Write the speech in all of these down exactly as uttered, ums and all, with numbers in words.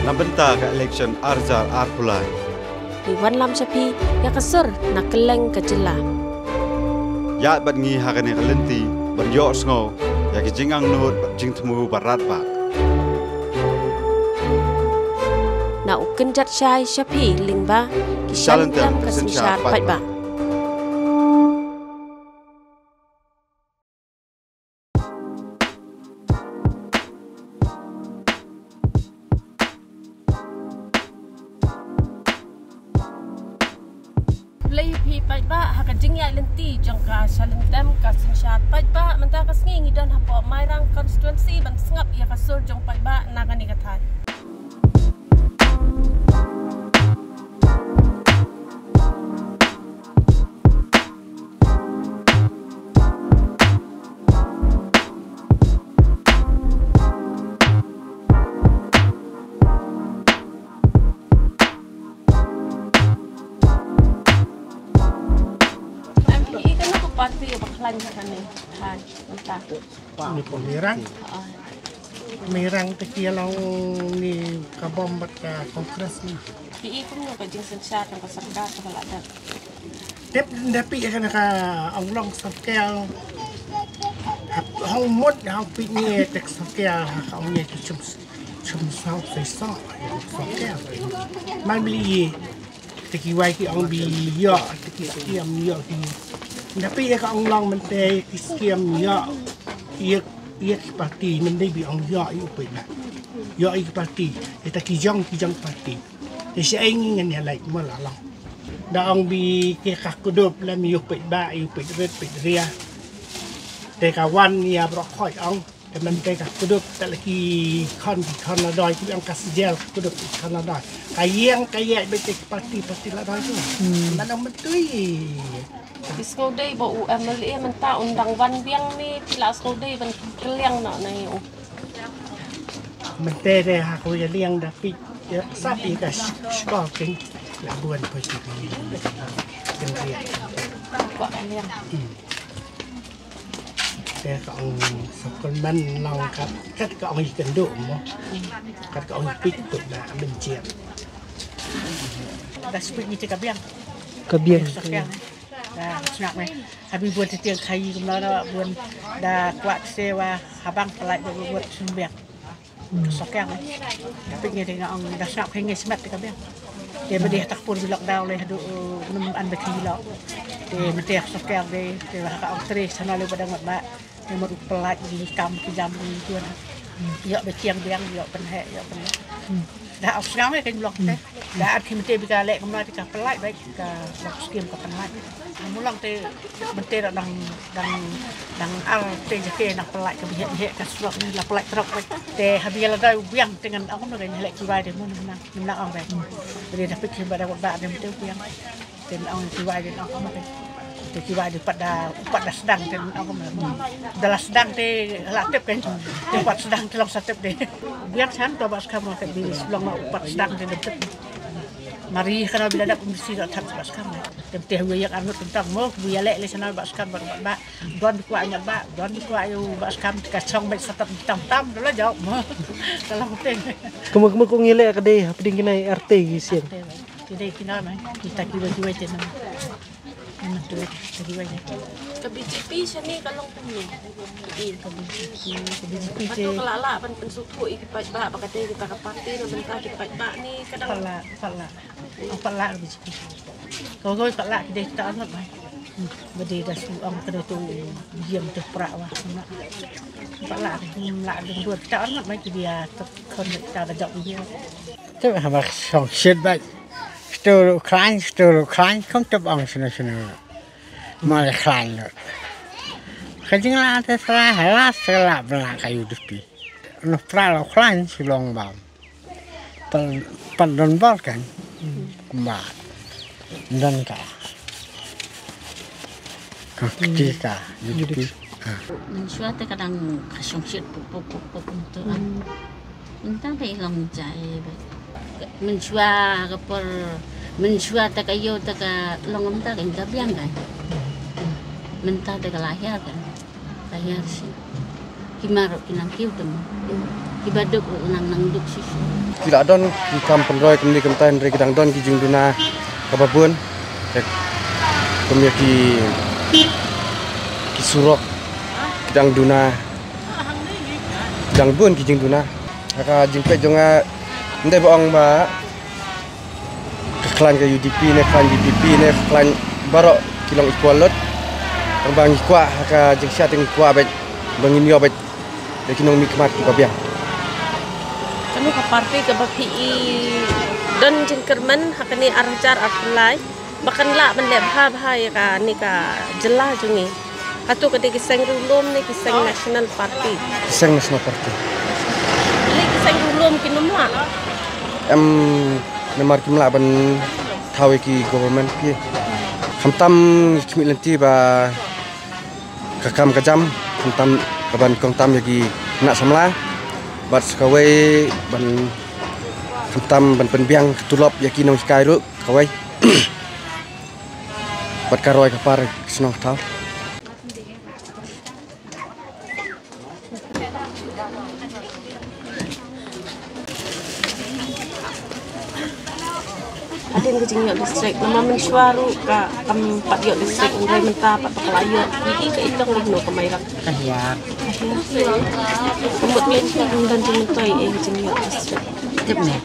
na bynta ka election ar hajar arphew lai. Ngi wanlam sha phi ïa ka sur na kylleng ka jylla. Ïaid bad ngi ha kane ka lynti ban ïohsngew ïa ki jingangnud bad jingthmu ba radbah. Na u kynjat shai sha phi lyngba ki shalynter ka synshar paidbah. Khublei ïa phi paidbah ha ka jingïaid lynti jong ka shalynter ka synshar paidbah. Mynta ka sngi ngi don hapoh Mairang constituency ban sngap ïa ka sur jong paidbah na kane ka thaiñ. Em, phi i kano ka party ba khlaiñ ha kane? Ha, mynta. Ni pun Mairang. Ah. Mairang te ki long ni ka bom bad ka Congress ni. Phi i kumno ka jingsynshar jong ka sorkar kaba la dep? Dep, dep phi i kane ka ong long sorkar. Hap, hong mut, hong phi ni te sorkar, ha ka ong ni ki chum, chum sau, sai sau, sorkar. Man bli i, te ki wai ki ong bi ïoh, te ki skim ïoh ki. Dep phi i ka ong long mynta ki skim ïoh, ïoh, ïoh ki party, mynta bi ong ïoh, ïoh phi na. Ïoh ki party, ïa te ki jong, ki jong party. Te shaei ngi ngan ïa leit mo la long. Da ong bi ki ka kdup lem ïa u peit ba, ïa u peit rit, peit ria. Te ka wan ïa baroh khoit ong. Te mynta ka kdup te la ki khon, ki khon la doi, ki ong ka sejel ka kdup, ki khon la doi. Ka ïeng ka ïeng beit te ki parti, parti la doi tu. Hmm. Mynta ong myntui. Phi sngewdei ba u M L A mynta un dang wan biang ne phi la sngewdei ban kylliang noh na ïa u. Mynta de ha ko ïa liang da phi ïa sap ïa ka sh-, shkor king la buan poi ki king ria. Kwah ka liang. Hmm. Te ka ong sa kylmen long kat, kat ka ong i kynduh mo. Kat ka ong i pit tu na mynjiat. Da spit ni te ka biang. Ka biang. Ka biang. Da sngap me. Habi buat tiang kai kumno da buat da kwah sewa habang pelai da buat sumbiak. Sokiang. Tapi ngi dei nga ong da sngap kai ngi smet ka biang. Dia bedi tak pur bilok da oleh du num an beti lo. Dia mesti sokiang dia dia ka ong tri sana le pada ngat ba. Dia mut pelai di kam ki jam di tuan. Yok betiang biang yok penhe yok penhe. Da ong sngap kai blok te. Da at ki mesti bika lek kumno di ka pelai baik ka blok skim ka pelai. Mulang te mynta dang, dang, dang ar te jake nang pelai ka bihek bihek ka surok ni la pelai trok bad te habi la dai u biang te ngan ong na ka lek kiwai de mun nang nang ong bad. Bad da pik ba da ba de mynta u biang. Te ong kiwai de ong bad. Te kiwai de pat da, pat da sdang te ong bad. Da la sdang te la tep kan. Te pat sdang te long sa tep de. Biang san to ba skam ka bi long ma pat sdang te de tep. Mari kana bila da kumsi da tap ba skam. Te te hu yak arngut tentang mo hu ya lek le sana ba skam ba ba. Don kwah ngat ba, don kwah ïa u ba skam ka chong ba sa tam tam tam la jauh mo. Ka long teng. Kumno kumno kong ïa leh ka dei hapdeng kine ar te ki sian. Ki dei kine mai. Kita kiwei kiwei te na. Kita kiwei. Ka B J P shane ka long kumno. Ka B J P, ka B J P te. Ka la la ban pynsuk ïa ki paidbah ba ka dei kita ka parti na bynta ki paidbah ni ka dang. Pala, pala. Ong pat lah ka B J P. Kawei pat lah ki dei kita angat bai. Ba dei da su ong ka dei tu biang tu pra wa. Pat lah ki lah dei dua kita angat bai ki dia tu kon kita da jok dia. Tu ha ba song shit bai. Stu lu klan, stu lu klan, kom tu ong sino sino. Mal klan lu. Ka jinglah te sera helas sera bela kayu dupi. Noh pra lu klan sulong bam. Pan, pan don bor kan. Ba. Don ka. Ka kti ka. Jadi pi. Ha. Mynshuwa te ka dang ka shong shit puk puk puk puk tu. Mynta te i long jai ba. Mynshuwa ka por, mynshuwa te ka ïew te ka long mynta ka biang kan. Mynta te ka la hiar kan. Ka hiar shi. Ki mar ki nang kiew tam. Ki ba duk nang nang duk shisha. Ki la don ki kam pynroi kumne kumta, hynrei ki dang don ki jingduna kaba bun. Kum ïa ki, ki surok ki dang duna. Ki dang bun ki jingduna. Ha ka jingpeit jong nga, ym dei ba ong ba ka khlaiñ ka U D P ne khlaiñ V P P ne khlaiñ baroh ki long equal lut. Tang ba ngi kwah ha ka jingshad ngi kwah beit ba ngin ïoh beit da ki nongmihkhmat kiba biang. Kano ka party kaba phi i don jingkyrmen ha kane ar hajar arphew lai ba kan lah ban leh bha bha ïa kane ka jylla jong ngi? Hato ka dei ki seng riewlum ne ki seng National Party? Ki seng National Party. Lei ki seng riewlum kin ym lah? Em, namar kim lah ban thaw ïa ki government ki. Khamtam ngi khmih lynti ba ka kam ka jam, khamtam ka ban kongtam ïa ki khynnah samla. Bad sa kawei ban khamtam ban pynbiang ka tulop ïa ki nonghikai ruh kawei. Bad ka roi ka par ka shnong ka thaw. Hadien ka jingïoh district, namar mynshuwa ruh ka kam pat ïoh district, hynrei mynta pat ba ka la ïoh, ïohi ka itong lano ka Mairang. Ka hiar. Ka mut ka itong ym don jingmyntoi eh ka jingïoh district. Tip ne.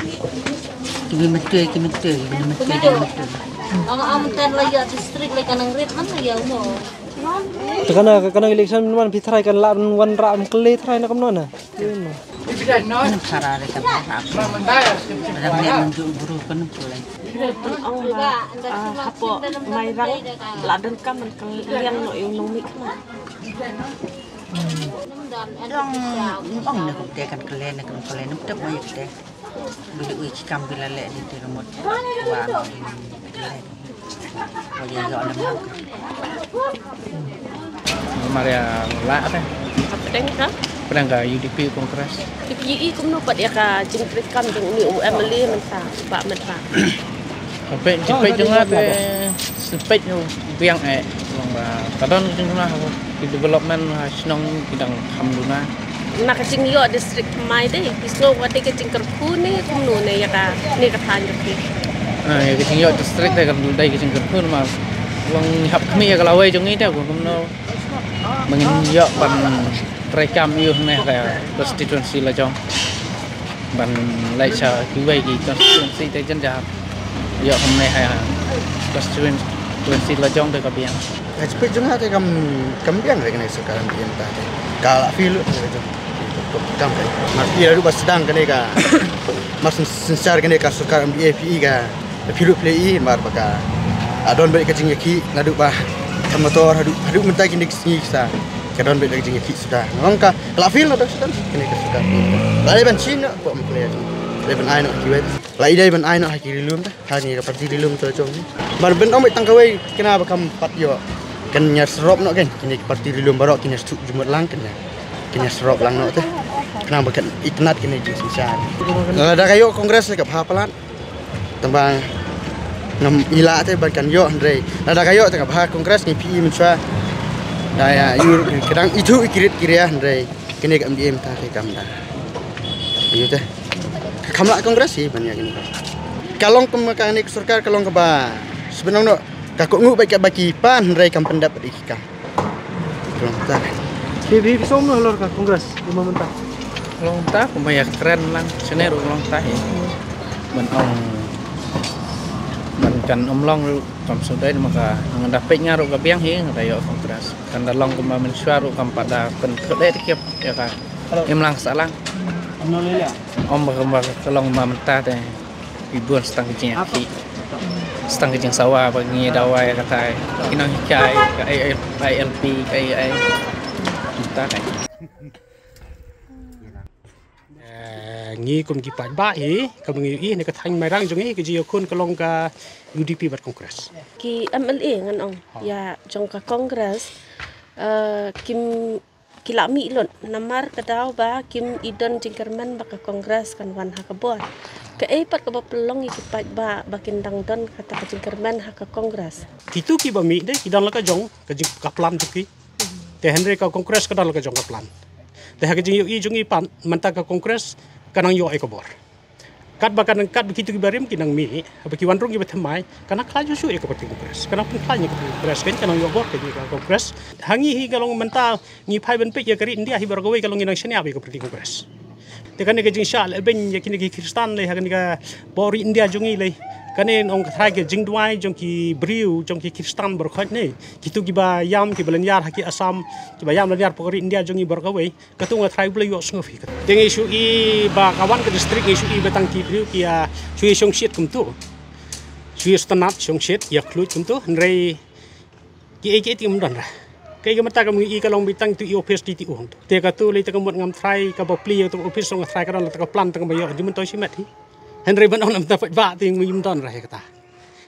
Ki bi myntoi, ki myntoi, ki bi myntoi, ki myntoi. Ong ong ten la ïoh district la ka nang rit man la ïoh mo. Te kane, kane election man phi tharai kan lah ban wanrah ban kylli tharai na kumno na? Tara re kan rap. Rang ne mynjur bru kan pulai. Ong ba, ah, hapoh Mairang la donkam ban kylliang noh ïa u nongmihkhmat. Dang ong ne kumte kan kylli ne kan kylli ne tep mo ïa kite. Bi la uiñ ki kam bi la leh di te ka mut. Wa, wa ïa ïoh lem. Mar ïa la te. Hapdeng ka? Hapdeng ka U D P Congress. Ki ïohi kumno pat ïa ka jingtrei kam jong une u M L A mynta, bah mynta. Peit, peit jong nga te, peit biang eh, long ba ka don jong nga ki development ha shnong ki dang kham duna. Na ka jingïoh district thymmai de, phi sngew ka dei ka jingkyrkhu ne kumno ne ïa ka, ne ka thaiñ jong phi? Ah, ïa ka jingïoh district de ka dei ka jingkyrkhu namar long hap khmih ïa ka lawei jong ngi de kumno. Ba ngin ïoh ban trei kam ïa u ne ka constituency la jong. Ban leit sha kiwei ki constituency te jynjar. Ïoh kumne ha constituency la jong te ka biang. Ka jingpeit jong nga te kam, kam biang re kane sorkar M D A mynta te. Ka la phi lut te ka jong. Kam te. Mar phi la ruh ba sdang kane ka. Mar syn-, synshar kane ka sorkar M D A phi i ka. Phi lut phi i mar ba ka. A don beit ka jingïakhih naduh ba. Ka motor haduh, haduh mynta kine ki sngi sa. Ka don beit ka jingïakhih suda. Ngam ka. Ka la phi lut da suda. Kane ka sorkar. La dei ban shin na ko em kane. La dei ban ai na kiwei. La i dei ban ai noh ha ki ri lum te, ha kine ki party ri lum te jong. Ban ban ong beit tang kawei kane ba kam pat ïoh. Kan ïa syrop noh kan, kine ki party ri lum baroh kin ïa suk jumut lang kan ïa. Kin ïa syrop lang noh te. Kane ba kan itynnad kine jingsynshar. Lada ka ïoh Congress ka bha palat. Tang ba ngam ïa lah te ba kan ïoh hynrei. Lada ka ïoh te ka bha Congress ngi phi i mynshuwa. Da ïa ïoh ka dang ithuh i kirit kiria hynrei. Kine ka M D A mynta te kam da. Ïa te. Ka kham lah Congress hi ban ïa kane. Ka long kum kane ka sorkar ka long kaba. Sbynong noh ka kohnguh bad kaba ki pan hynrei kam pyndap bad ki kam. Ka long ta. Phi phi phi sngewbha halor ka Congress ïa ma mynta. Long ta kumba ïa kren lang sene ruh long ta hi. Ban ong ban kan ym long ruh kam sngewdei ma ka ngan da peit nga ruh ka biang hi nga da ïoh Congress. Kan da long kumba mynshuwa ruh kam pat da pynkhuid eh te kiep ïa ka. Hello. Im lang sah lang. Kumno lei lei? Ym ba kumba ka long ba mynta te. Ki bun stang ki jingïakhih. Stang ki jingsawa ba ngi dawa ïa kata. Ki nonghikai ka I L P ka I I. Mynta te. Eh, ngi kum ki paidbah hi, kum ngi ïohi ne ka thaiñ Mairang jong ngi ka jingïakhun ka long ka U D P bad Congress. Ki M L A ngan ong, ïa jong ka Congress, eh, kim ki la mih lut, namar ka daw ba kim i don jingkyrmen ba ka Congress kan wan ha ka bor. Kaei pat kaba pynlong ïa ki paidbah ba kin dang don kata ka jingkyrmen ha ka Congress. Kitu kiba mih de, ki don la ka jong, ka jing, ka plan jong ki. Te hynrei ka Congress ka don la ka jong ka plan. Te ha ka jingïohi jong ngi pat mynta ka Congress ka nang ïoh ïa ka bor. Katba ka nang, katba kitu kiba rim ki nang mih, haba ki wan rung kiba thymmai, ka nang khlaiñ shuh shuh ïa ka party Congress, ka nang pynkhlaiñ ïa ka party Congress, kan ka nang ïoh bor ka jong ka Congress. Ha ngi hi ka long mynta ngi phai ban peit ïa ka ri India hi baroh kawei ka long ngi nang shaniah ïa ka party Congress. Te kane ka jingshah lehbeiñ ïa kine ki Khristan lei ha kane ka pdeng ri India jong ngi lei. Kane nong ka tharai ka jingduwai jong ki briew jong ki Khristan baroh khoit ne. Kitu kiba ïam kiba lynñiar ha ki Assam, kiba ïam lynñiar pdeng ri India jong ngi baroh kawei. Katu nga tharai U Blei u ïohsngew ïa katu. Te ngi shu i ba ka wan ka district ngi shu i ba tang ki briew ki ïa shu ïa shongshit kumtu. Shu ïa sngewtynnat shongshit ïa khluit kumtu. Hynrei ki ei ki ei te kim don re. Kaei ka mynta ka ngi i ka long ba tang tu i office D T O hangtu. Te katu lei te ka mut ngam tharai kaba plie ïa tu office nga tharai ka don la te ka plan te ka ba ïoh jingmyntoi shimet hi. Hynrei ban ong namar te paidbah te ngim don re kata.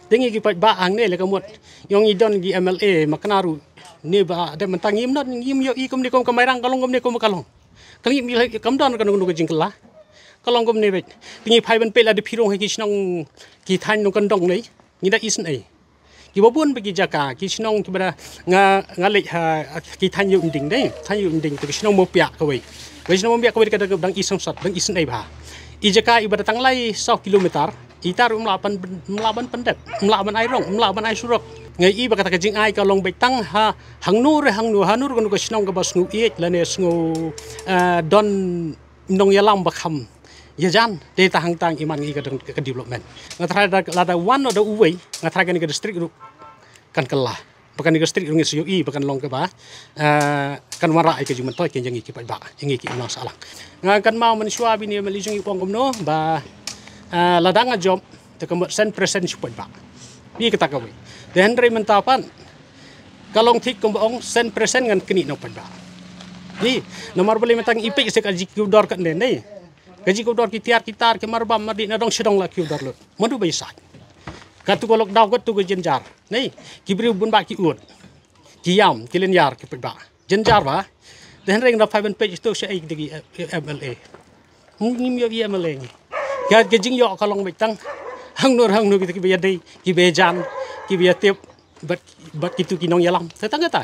Te ngi ki paidbah hangne lei ka mut ïong i don ki M L A ma kane ruh. Ne ba de mynta ngim don, ngim ïohi kumne kum ka Mairang ka long kumne kum ka long. Ka ngim ïohi kam don kano kano ka jingkylla. Ka long kumne beit. Te ngi phai ban peit la da phi rung ha ki shnong ki thaiñ nongkyndong lei. Ngi da isynei. Kiba bun ba ki jaka ki shnong kiba da nga, nga leit ha ki thaiñ Ïewmynding dei, thaiñ Ïewmynding te ki shnong Mawpiah kawei. Kawei shnong Mawpiah kawei ka da dang i sangsot, dang isynei bha. I jaka iba da tang lai saw kilometer, ita ruh ym lah ban, ym lah ban pyndep, ym lah ban ai rong, ym lah ban ai surok. Nga i ba kata ka jingai ka long beit tang ha hangno re hangno, hangno re kano ka shnong kaba sngew ïeit lane sngew, eh, don nongïalam ba kham ïajan, te ta hangta ngi man ngi ka dang ka development. Nga tharai da lada wan da uwei, nga tharai kane ka district ruh kan kylla. Ba kane ka district ruh ngi shu ïohi ba kan long kaba, eh, kan wanrah ïa ka jingmyntoi ka jong ngi ki paidbah, jong ngi ki imlang sahlang. Nga kynmaw mynshuwa ba ine i M L A jong ngi u ong kumno ba, eh, lada nga jop te ka mut send present sha u paidbah. Ïa kata kawei. Te hynrei mynta pat ka long thik kumba ong send present ngan knieh na u paidbah. Ïa, namar balei mynta ngi peit sha ka jingkiew dor katne ne. Ka jingkiew dor ki tiar ki tar ki marbam mardih na dong sha dong la kiew dor lut. Mano ba ïasaid. Katu ka lockdown katu ka jynjar. Ne, ki briew bun bah ki ud. Ki ïam, ki lynñiar ki paidbah. Jynjar bha. Te hynrei nga da phai ban peit ïa tu shaei ki M L A. Ngim ïohi M L A ngi. Ka, ka jingïoh ka long beit tang hangno hangno kita kiba ïadei, kiba ïajan, kiba ïatip bad, bad kitu ki nongïalam. Te tang kata.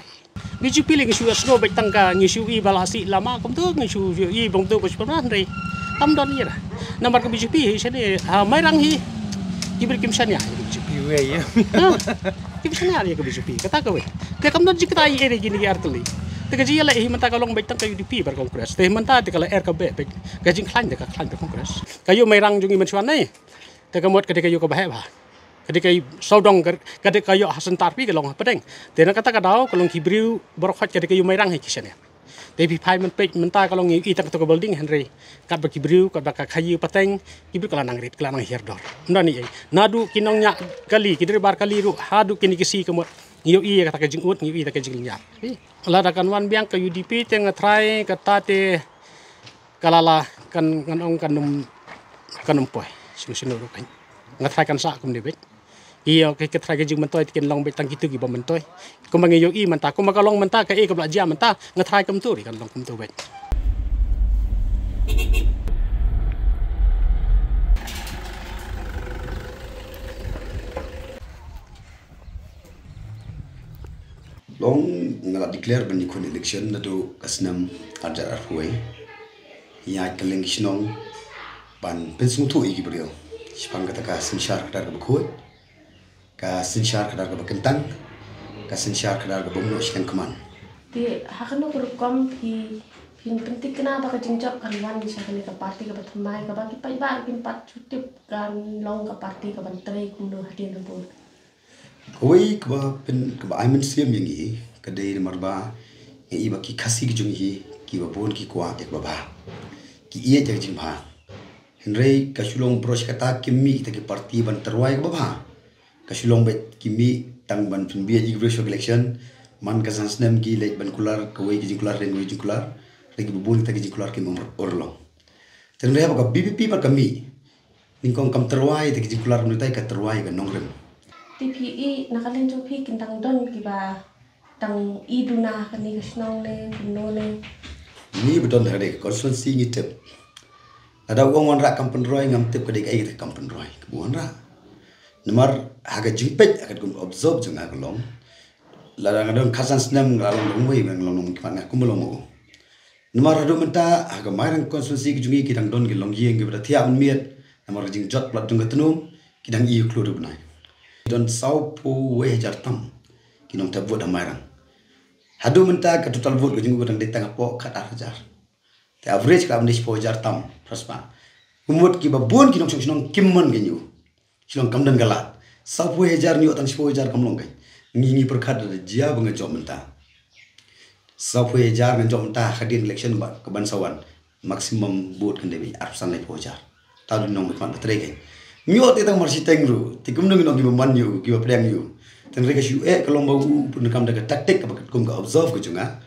B J P lei ngi shu ïohsngew beit tang ka ngi shu i ba la sih lama kumtu ngi shu ïohi bang tu ba shu pynban re. Kam don ïa. Namar ka B J P hi shane ha Mairang hi. Ki briew kim shaniah ïa ka B J P. Iwei ïa. Ha? Kim shaniah ïa ka B J P. Kata kawei. Te kam don jingkata ïa ere kine ki ar tylli. Te ka jingïaleh hi mynta ka long beit tang ka U D P bad Congress. Te mynta te ka la er ka beh beit. Ka jingkhlaiñ te ka khlaiñ ka Congress. Ka ïew Mairang jong ngi mynshuwa ne. Te ka mut ka dei ka ïew kaba heh bha. Ka dei ka sawdong ka, ka dei ka ïoh ha center phi ka long ha pdeng. Te na kata ka daw ka long ki briew baroh khoit ka dei ka ïew Mairang hi ki shaniah. Te phi phai ban peit mynta ka long ïa i tang kato ka building hynrei katba ki briew katba ka khaïi pateng ki briew ka la nang rit ka la nang hiar dor. Ym don ei ei. Naduh ki nongñiah kali ki dei bar kali ruh haduh kine ki shi ka mut ngi ïohi ïa kata ka jingud ngi ïohi ïa kata ka jinglynñiar. Lada kan wan biang ka U D P te nga tharai kata te ka la la kan ngan ong kan ym kan ym poi. Shano shano ruh kan. Nga tharai kan sah kumne beit. Ïa, ka, ka tharai ka jingmyntoi te kin long beit tang kitu kiba myntoi. Kumba ngi ïohi mynta, kumba ka long mynta, kaei kaba la jia mynta, nga tharai kumtu ruh kan long kumtu beit. Long nga la declare ban ïakhun election naduh ka snem arhajar arphew wei. Ïa ka liang ki shnong ban pynsngewthuh ïa ki briew shaphang kata ka synshar khadar kaba khuid, ka synshar khadar kaba kyntang, ka synshar khadar kaba mynno shiliang khman. Te ha kano ka rukom phi, phin pynthikna ba ka jingjop kan wan sha kane ka party kaba thymmai kaba ki paidbah kin pat shu tip kan long ka party kaban trei kumno hadien ka vote? Kawei kaba pyn, kaba ai mynsiem ïa ngi ka dei namar ba ngi i ba ki Khasi ki jong ngi kiba bun ki kwah ïa kaba bha. Ki ïeit ïa ka jingbha. Hynrei ka shu long baroh shi katta kim mih kita ki party ban tyrwa ïa kaba bha. Ka shu long beit ki mih tang ban pynbiej ïa ki briew sha ka election. Man ka san snem ki leit ban kular kawei ka jingkular hynrei kawei ka jingkular. Hynrei kiba bun kita ki jingkular kim ur, urlong. Te hynrei haba ka V P P pat ka mih. Nyngkong kam tyrwa ïa kita ki jingkular mynta ka tyrwa ïa ka nongrim. Te phi i na ka liang jong phi kin dang don kiba dang i duna kane ka shnong ne kumno ne. Ngi ba don ha kane ka constituency ngi tip. Lada u ong wanrah kam pynroi ngam tip ka dei kaei kata kam pynroi kaba wanrah. Namar ha ka jingpeit ha ka jingobserve jong nga ka long. Lada nga don khatsan snem nga la long nongwei nga long nongkhmat nga kumba long ma u. Namar haduh mynta ha ka Mairang constituency ka jong ngi ki dang don ki longïing kiba da thiah mynmiet namar ka jingjot palat jong ka tnum, ki dang ïa klur u bnai. Ki don sawphew wei hajar tam ki nongthep vote ha Mairang. Haduh mynta ka total vote ka jong u ka dang dei tang hapoh khat ar hajar. Te average ka la ban dei shiphew hajar tam, phraspa. Kumut kiba bun ki nongshong shnong kim mon kein ïa u. Shnong kam don ka lad. Sawphew hajar ngi ïoh tang shiphew hajar kam long kein. Ngi ngi pyrkhat da jia ba nga jop mynta. Sawphew hajar nga jop mynta hadien election ba ka ban sa wan. Maximum vote kan dei ba arphew san laiphew hajar. Tang dei nongmihkhmat ba trei kein. Ngi ïoh te tang mar shiteng ruh. Te kumno ngi nong kiba man ïa u, kiba pdiang ïa u. Tang re ka shu eh ka long ba u pun kam da ka tactic kaba kum ka observe ka jong nga.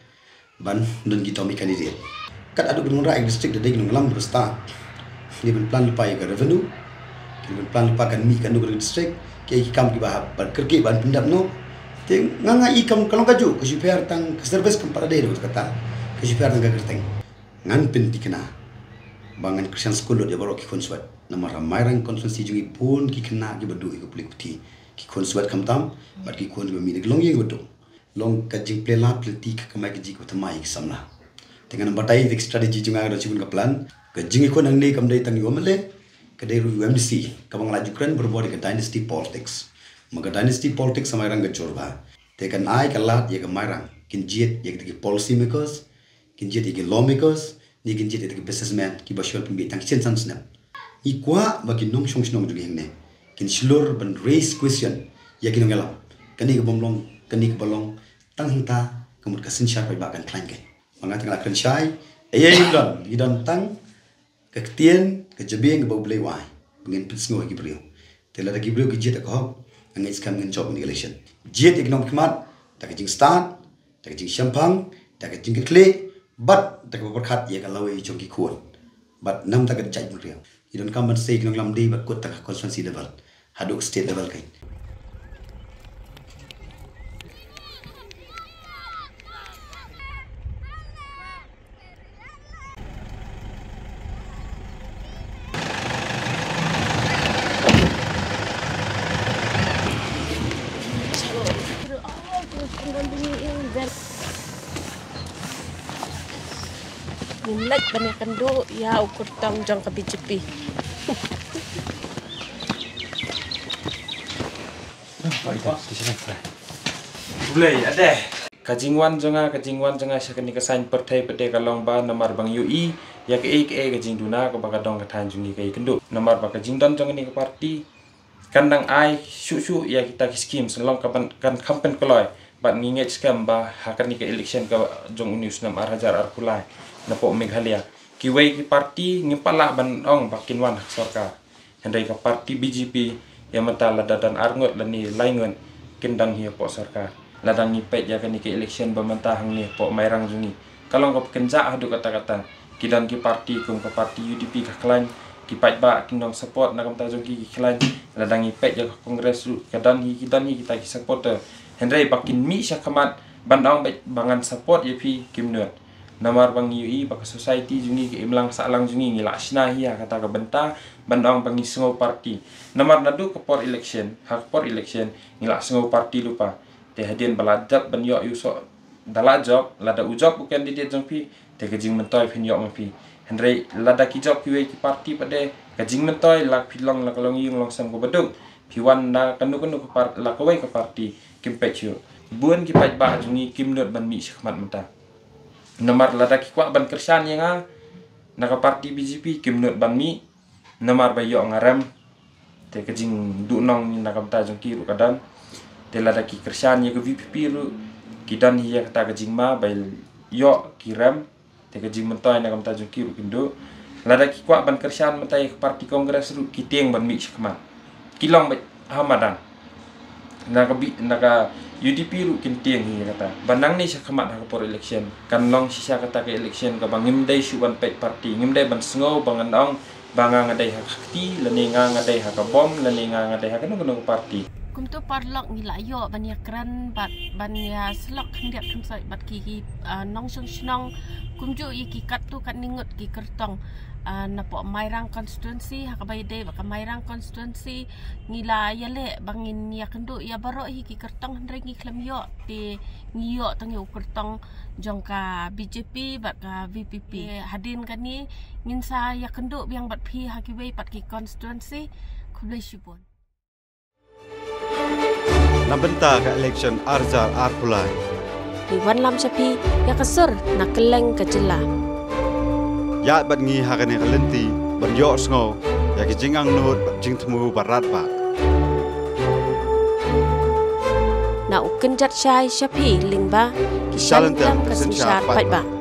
Ban don ki domi candidate. Kat haduh ki nongrah ïa ka district da dei ki nonglam ba stad. Ki ban plan lypa ïa ka revenue. Ki ban plan lypa kan mih katno ka district. Ki ïa ki kam kiba hap ban kyrkieh ban pyndap noh. Te nga nga i kam ka long kajuh ka shu pher tang ka service kam pat da dei ruh kata. Ka shu pher tang ka kyrteng. Ngan pynthikna ba ngan kyrshan skul lut ïa baroh ki khun swet. Namar ha Mairang constituency jong ngi bun ki khynnah kiba duh ïa ka pule ka puthi. Ki khun swet khamtam bad ki khun kiba mih na ki longïing kiba duh. Long ka jingpynlait pynlait ka kamai ka jingkut thymmai ki samla. Te ngan batai ïa ka strategy jong nga ka dei shibun ka plan. Ka jingïakhun hangne kam dei tang ïa u M L A, ka dei ruh ïa u M D C, kaba nga la ju kren barabor ïa ka dynasty politics. Ma ka dynasty politics ha Mairang ka jur bha. Te kan ai ka lad ïa ka Mairang, kin jied ïa kita ki policy makers, kin jied ïa ki lawmakers, ne kin jied ïa kita ki businessmen kiba shu pynbeit tang ki sien san snem. Ngi kwah ba ki nongshong shnong jong ngi hangne kin shlur ban raise question ïa ki nongïalam. Kane ka bym long, kane kaba long, tang hangta ka mut ka synshar paidbah kan khlaiñ kein. Ba nga te nga la kren shai, ei ei ngi don, ngi don tang ka ktien, ka jabieng kaba U Blei u ai ba ngin pynsngew ïa ki briew. Te lada ki briew ki jied da ka hok, nga ngeit skhem ngin jop ïa ka election. Jied ïa ki nongmihkhmat da ka jingstad, da ka jingshemphang, da ka jingkitkhlieh, bad da kaba pyrkhat ïa ka lawei jong ki khun. Bad namar ka jait bynriew, ngi donkam ban sei ki nongïalam dei bad kut tang ha constituency level haduh state level kein. Ngim leit ban ïakynduh ïa u kyrtong jong ka B J P. Blei ade. Ka jingwan jong nga, ka jingwan jong nga sha kane ka saiñ pyrthei pat de ka long ba namar ba ngi ïohi ïa kaei kaei ka jingduna kaba ka dong ka thaiñ jong ngi ka ïakynduh. Namar ba ka jingdon jong kane ka party kan dang ai shuh shuh ïa kita ki skim, sa long ka ban kan kham pynkloi. Bad ngi ngeit skhem ba ha kane ka election ka jong une u snem ar hajar arphew lai napoh Meghalaya, kiwei ki party ngim pat lah ban ong ba kin wan ha ka sorkar. Hynrei ka party B J P ïa mynta lada don ar ngut lane lai ngut kin don hi hapoh sorkar. Lada ngi peit ïa kane ka election ba mynta hangne hapoh Mairang jong ngi, ka long kaba kynjah haduh katta katta. Ki don ki party kum ka party U D P ka khlaiñ, ki paidbah ki nong support na ka bynta jong ki ki khlaiñ. Lada ngi peit ïa ka Congress ruh ka don hi, ki don hi kita ki supporter. Hynrei ba kin mih sha khmat ban ong beit ba ngan support ïa phi, kim nud. Namar ba ngi ïohi ba ka society jong ngi, ka imlang sahlang jong ngi, ngi lah shna hi ha kata ka bynta ban ong ba ngi sngew party. Namar naduh ka por election, ha ka por election ngi lah sngew party lypa. Te hadien ba la dep ban ïoh ïa u soh, da la jop, lada u jop u candidate jong phi, te ka jingmyntoi phin ïoh ma phi. Hynrei lada ki jop kiwei ki party pat de, ka jingmyntoi la phi long la ka longïing longsem kaba duk, phi wan na kano kano ka par-, la kawei ka party, kim peit shuh. Bun ki paidbah jong ngi kim nud ban mih sha khmat mynta. Namar lada ki kwah ban kyrshan ïa nga na ka party B J P, kim nud ban mih. Namar ba ïoh nga rem. Te ka jingduhnong na ka bynta jong ki ruh ka don. Te lada ki kyrshan ïa ka V P P ruh, ki don hi ïa kata ka jingma ba ïoh ki rem. Te ka jingmyntoi na ka bynta jong ki ruh kin duh. Lada ki kwah ban kyrshan mynta ïa ka party Congress ruh, ki tieng ban mih sha khmat. Ki long beit ha madan. Na ka bi-, na ka U D P ruh kin tieng hi kata. Ba nangne sha khmat ha ka por election, kan long shisha kata ka election kaba ngim dei shuh ban peit party, ngim dei ban sngew ba ngan ong ba nga nga dei ha ka kti, lane nga nga dei ha ka bom, lane nga nga dei ha kano kano ka party. Kumto paralok ngi la ïoh ban ïakren bad ban ïasyllok khyndiat khynsoit bad ki, ki, ah, nongshong shnong, kumjuh ïa ki katto katne ngut ki kyrtong. Ah, napoh Mairang constituency, ha kaba ïadei bad ka Mairang constituency, ngi la ïaleh ba ngin ïakynduh ïa baroh hi ki kyrtong, hynrei ngi khlem ïoh, te ngi ïoh tang ïa u kyrtong jong ka B J P bad ka V P P. Te hadien kane ngin sa ïakynduh biang bad phi ha kiwei pat ki constituency. Khublei shibun. Na bynta ka election ar hajar arphew lai, ngi wanlam sha phi ïa ka sur na kylleng ka jylla. Ïaid bad ngi ha kane ka lynti ban ïohsngew ïa ki jingangnud bad jingthmu ba radbah. Na u kynjat shai sha phi lyngba ki shalynter ka synshar paidbah.